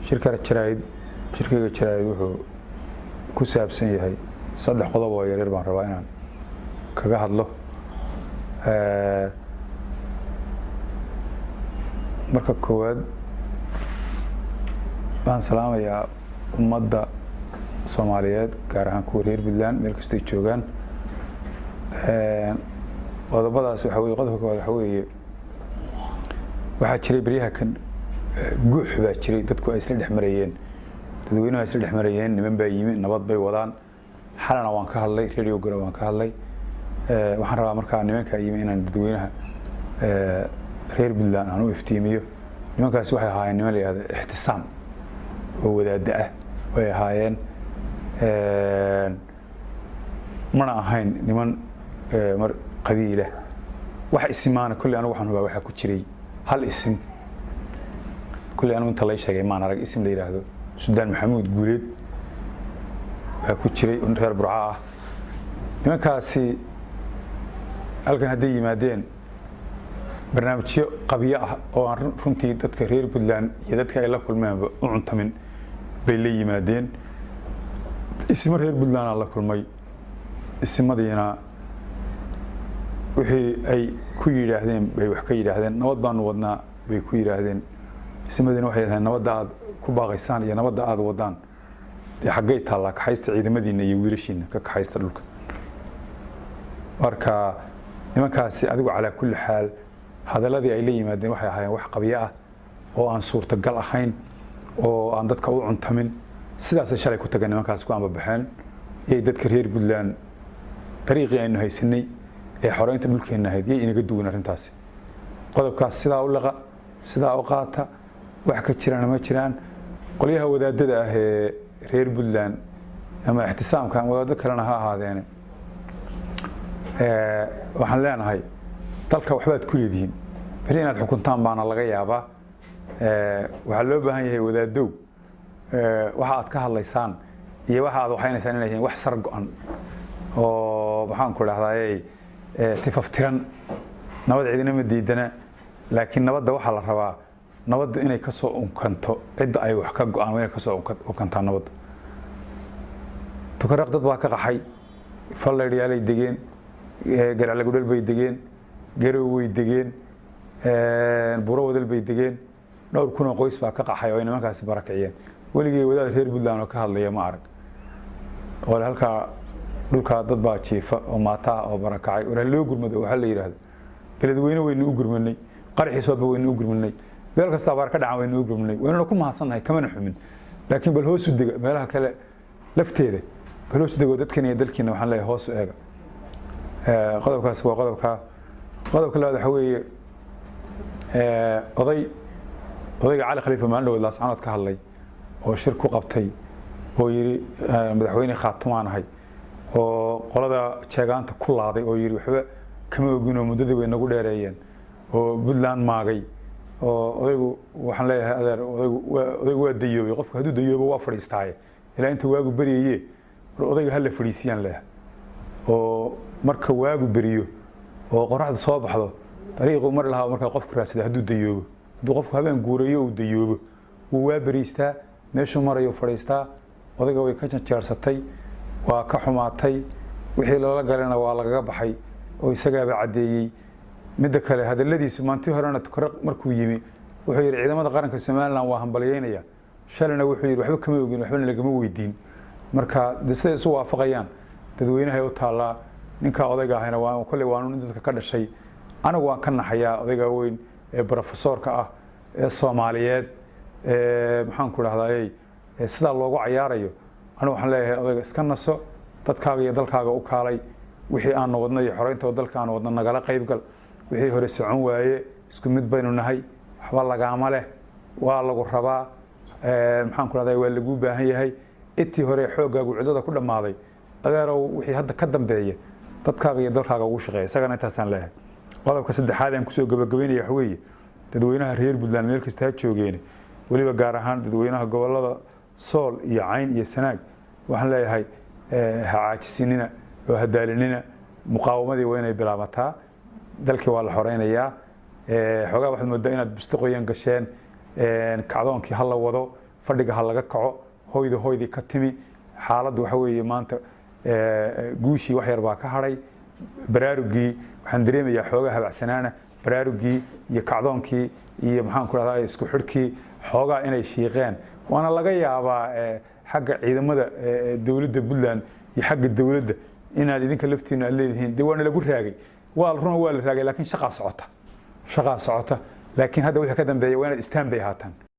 Shirka jaraa'id, shirkayga jaraa'id wuxuu ku saabsan yahay saddex qodob oo yaryar baan rabaa inaan kaga hadlo. Marka koowaad, waxaan salaamayaa ummadda Soomaaliyeed, gaar ahaan kuwa reer Puntland, meel kastay joogaan. Qodobadaas waxa weye, qodobka koowaad waxa weeye, waxaa jiray beryaha kan guux baa jiray dadku ay isla dhex marayeen, dadweynuhu ay isla dhex marayeen. Niman baa yimi, nabad bay wadaan. Xalana waan ka hadlay, Radio Garowe waan ka hadlay. Waxaan rabaa markaa nimankaa yimi inaan dadweynaha reer Puntland aan u iftiimiyo. Nimankaasi waxay ahaayeen niman la yihahdo Ixtisaam oo wadaadda ah way ahaayeen, mana ahayn niman mar qabiila wax isimaana. Kolley anigu waxaan hubaa waxaa ku jiray hal isim. Kolley anigu inta lay sheegay maan arag. Isim la yidhaahdo Suldaan Maxamuud Guuleed baa ku jiray, reer Burca ah. Nimankaasi halkan hadday yimaadeen, barnaamijyo qabyo ah oo aan runtii dadka reer Puntland iyo dadka ay la kulmeenba u cuntamin bay la yimaadeen. Isimo reer Puntlandaa la kulmay, isimadiina wixii ay ku yidhaahdeen bay wax ka yidhaahdeen. Nabad baanu wadnaa bay ku yidhaahdeen. Isimadiina waxay yidhahdeen, nabadda aad ku baaqaysaan iyo nabadda aad wadaan dee xaggay taallaa? Kaxaysta ciidamadiina iyo wiilashiina, ka kaxaysta dhulka. Marka nimankaasi adigu calaa kulli xaal hadalladii ay la yimaadeen waxay ahaayeen wax qabyo ah oo aan suurtagal ahayn oo aan dadka u cuntamin. Sidaasay shalay ku tageen nimankaasi, ku ambabaxeen. Yay dadka reer Puntland dariiqii aynu haysanay ee xoreynta dhulkeenna ahayd yay inaga duwan arrintaasi. Qodobkaas sidaa u laqa, sidaa u qaata, wax ka jirana ma jiraan. Qolyaha wadaadada ah ee reer Puntland ama Ixtisaamka ama wadaado kalena ha ahaadeene, waxaan leenahay dalka waxbaad ku leedihiin, beri inaad xukuntaan baana laga yaabaa. Waxaa loo baahan yahay, wadaadow, waxa aad ka hadlaysaan iyo waxa aad waxaynaysaan inay yihiin wax sar go-an oo, maxaan ku dhahdaayey, tifaftiran. Nabad cidina ma diidana, laakiin nabadda waxaa la rabaa nabadda inay ka soo unkanto cidda ay wax ka go-aan, waa inay kasoo unkantaa nabadda. Tukaraq dad baa ka qaxay, Fallaydhyaalay degeen, Garaclagudhal bay degeen, Garow way degeen, Buro Wadal bay degeen. Dhowr kun oo qoys baa ka qaxay oo ay nimankaasi barakiciyeen. Weligii wadaad reer Puntland oo ka hadlaya ma arag oo halkaa dhulkaa dad baa jiifa oo maataa oo barakacay, war loo gurmado. Waxaa la yidhaahdo Beledweyne waynu u gurmanay, qaraxiisooba waynu u gurmanay, meel kasta abaar ka dhacan waynu u gurmanay, waynuna ku mahadsannahay, kamana xumin. Laakiin bal hoos u dega, meelaha kale lafteeda bal hoos u dego. Dadkan iyo dalkiina waxaan leeyahay hoos u eega. Qodobkaasi waa qodobka. Qodobka labaad waxa weeye, odayga Cali Khaliifa maalin dhawood Laascanood ka hadlay oo shir ku qabtay oo yidhi madaxweyne Khaatumaan ahay, oo qolada jeegaanta ku laaday oo yidhi waxba kama ogin oo muddadii way nagu dheereeyeen oo Puntland maagay oo odaygu, waxaan leeyahay, adeer, odaygu waa dayoobay. Qofku hadduu dayoobo waa fadhiistaaye ilaa inta waagu beryaye. War odayga hala fadhiisiyaan leeyahay, oo marka waagu beriyo oo qoraxdu soo baxdo dariiquu mari lahaa markaa qofku raadsada. Hadduu dayoobo, hadduu qofku habeen guurayo uu dayoobo, wuu waa beriistaa, meeshuu marayo fadhiistaa. Odayga way ka janjeersatay, waa ka xumaatay, wixii loola galana waa lagaga baxay oo isagaaba caddeeyey. Midda kale, hadaladiisu maantii horena Tukaraq markuu yimi wuxuu yidhi ciidamada qaranka Somaliland waa hambalyeynaya, shalayna wuxuu yidhi waxba kama ogin, waxbana lagama weydiin. Marka de siday isu waafaqayaan dadweynahay u taallaa. Ninka odayga ahayna waa kolley waanu nin dadka ka dhashay. Anigu waan ka naxayaa odayga weyn ee brofesoorka ah ee Soomaaliyeed ee, maxaan ku dhahdaayey, sidaa loogu cayaarayo. Anigu waxaan leeyahay, odayga iska naso, dadkaaga iyo dalkaaga u kaalay. Wixii aanu wadno iyo xoreynta dalka aanu wadno nagala qaybgal. Wixii hore socon waaye, isku mid baynu nahay, waxba lagaama leh, waa lagu rabaa, maxaan ku dhahday, waa laguu baahan yahay. Intii hore xooggaagu cidada ku dhammaaday, adeerow, wixii hadda ka dambeeya dadkaaga iyo dalkaaga ugu shaqeeya. Isagana intaasaan leeyahay. Qodobka saddexaad aan kusoo gabagabaynaya waxa weeye, dadweynaha reer Puntland meel kasta ha joogeen, weliba gaar ahaan dadweynaha gobolada Sool iyo Cayn iyo Sanaag, waxaan leeyahay ha caajisinina oo ha daalinina. Muqaawamadii waa inay bilaabataa, dalkii waa la xoreynayaa. Xoogaa waxaad moodaa inaad busti qoyan gasheen. Kacdoonkii ha la wado. Fadhiga ha laga kaco. Hoyda hoydii ka timi. Xaaladdu waxa weeye maanta guushii wax yar baa ka hadhay. Baraarugii waxaan dareemayaa xoogaa habacsanaana, baraarugii iyo kacdoonkii iyo, maxaan ku dhahdaa, isku xidhkii xoogaa inay shiiqeen. Waana laga yaabaa xagga ciidamada dowladda Puntland iyo xagga dowladda inaad idinka laftiinu aad leedihiin, dee waana lagu raagay. Waa runa, waa la raagay, laakiin shaqaa socota, shaqaa socota. Laakiin hadda wixii ka dambeeya waa inaad istaan bay ahaataan.